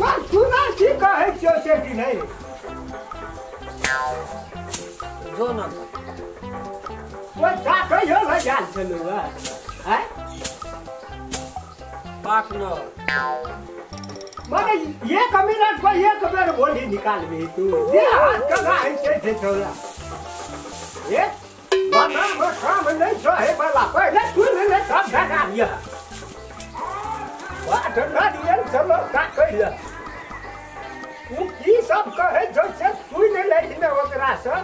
सब सुना छी कहै छियौ से कि नहि जो न पैसा कहियो लऽ जाल छलौ आँय पार्टनर माने एक मिनट पर एक बेर गोली निकालबी तू दे हाथ कना है छै छौला ए बना में काम नहीं छो हे वाला पहले सुन ले सब धरा लिया बात ना दियल चलो का कहिला तू की सब कहे जो से सुन ले ने ओकरा से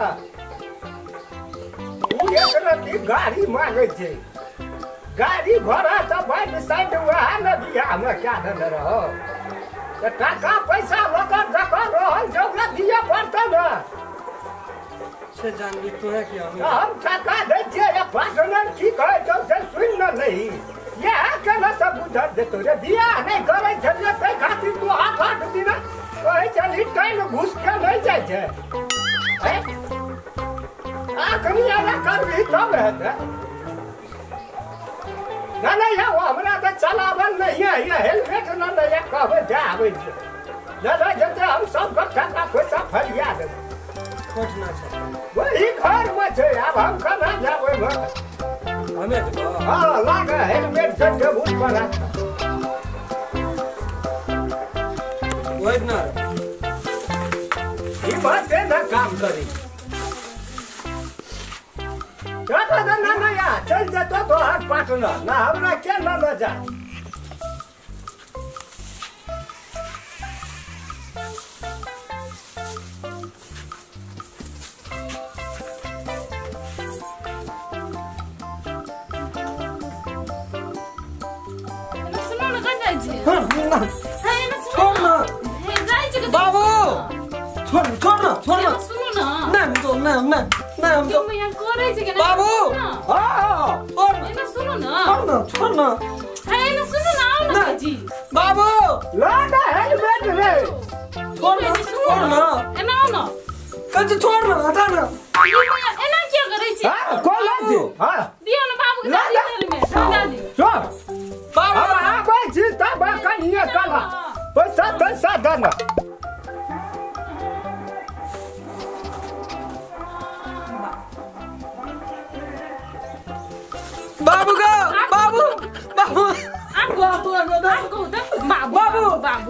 तू एक रति गाड़ी मांगे छै गाड़ी घोड़ा तो बाइक साइड वहाँ न बियाह में क्या न रहो तो टाका पैसा लकर जकर रहल जब दिया पड़तो न से जानबी तो है कि हम टाका दै छियै या पार्टनर की कहै छौ से सुन न लही यह केना सब बुझल देतो रे बियाह नहि करै छलियै ताहि खातिर तू 8-8 दिना कहै छलही टाइम घुस के नहि जाइ छै आखनी एना करबही तब हेतै ना ना या हमरा तऽ चलावल नहीं है या हेलमेट न ले या कहबै जा आबै छै ना ना जते हम सब टाका पैसा फरिया देबै कोठना छै वही घर में छै आब हम केना जाबै हमे जेबै हां लागे हेलमेट छै टेबुल पर राख ओहि ना ई बात ना काम करी चल ना ना या चल जतो तोहर पार्टनर ना हमरा के न ल जा सुनो न कहाँ जाइ छी छोड़ न जाइ छी बाबू छोड़ छोड़ न छोड़ न सुनो न ना तो ना ना ना हम तो यहाँ करै छी बाबू हां छोड़ एना सुनो न छोड़ न छोड़ न हे एना सुनो न आउ न जी बाबू ला ना हेलमेट रे छोड़ न छोड़ न एना आउ न कल छोड़ न हटा न एना किया करै छी हां कोला छी हां दियौ न बाबू के हेलमेट ला दियौ छोड़ बाबू आबै छी तब कनिए कला पैसा पैसा दे न बाबू का बाबू बाबू आपको आपको बाबू बाबू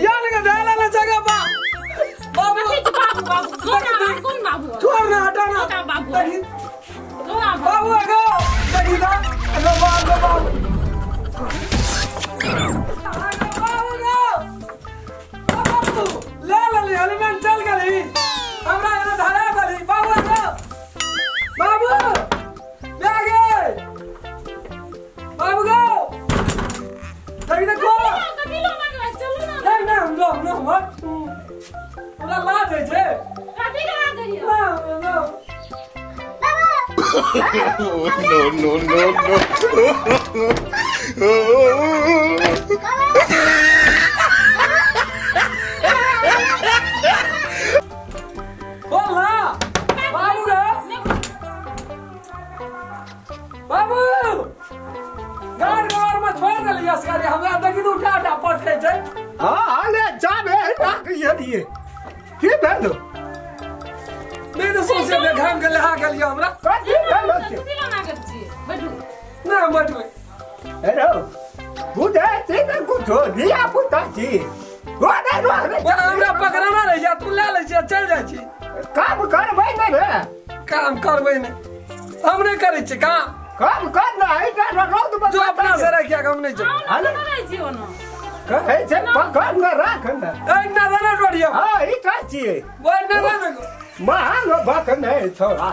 यार का डाला ना जगह बा बाबू बाबू बाबू कौन बाबू छोड़ ना हटा ना बाबू बाबू आगो देखी दा लो बाबू बाबू बाबू बाबू ले ले ले हेलमेट चल गेली हमरा एना धरा देली बाबू आगो बाबू ले गे बाबू गो देखी देखो कथी लो मांगला चलू ना नहीं नहीं हम लो हम मत हमरा लाज होइ छै कथी के लाज होइया ना ना no no no no बोल ना बाबू गे बाबू गाड़ गाड़ में छोड़ देलियै असगरे हमरा देखी तऽ उठा उठा पटकै छै हां ले जाबे राख ये की भेलो नहीं तो सोचे देखाम के लहा गेलियै हमरा कथी भेलो कथी लो मांगत छी बैठू ना बैठबै हेलो बुझै छी ने कुछो धिया पुता छी रोने रोने हमरा पकड़ना रहि जा तू ले लै छी चल जाइ छी काम करबै ने रे काम करबै ने हम नहि करै छी काम काम कर ना है रौद में जो अपना से रखिया हम नहीं जो हाल ना छी ओनो कहै छै पकड़ न राख न ए ना ना डोरिया हां ई का छी ओए ना ना महान भक नहीं छोड़ा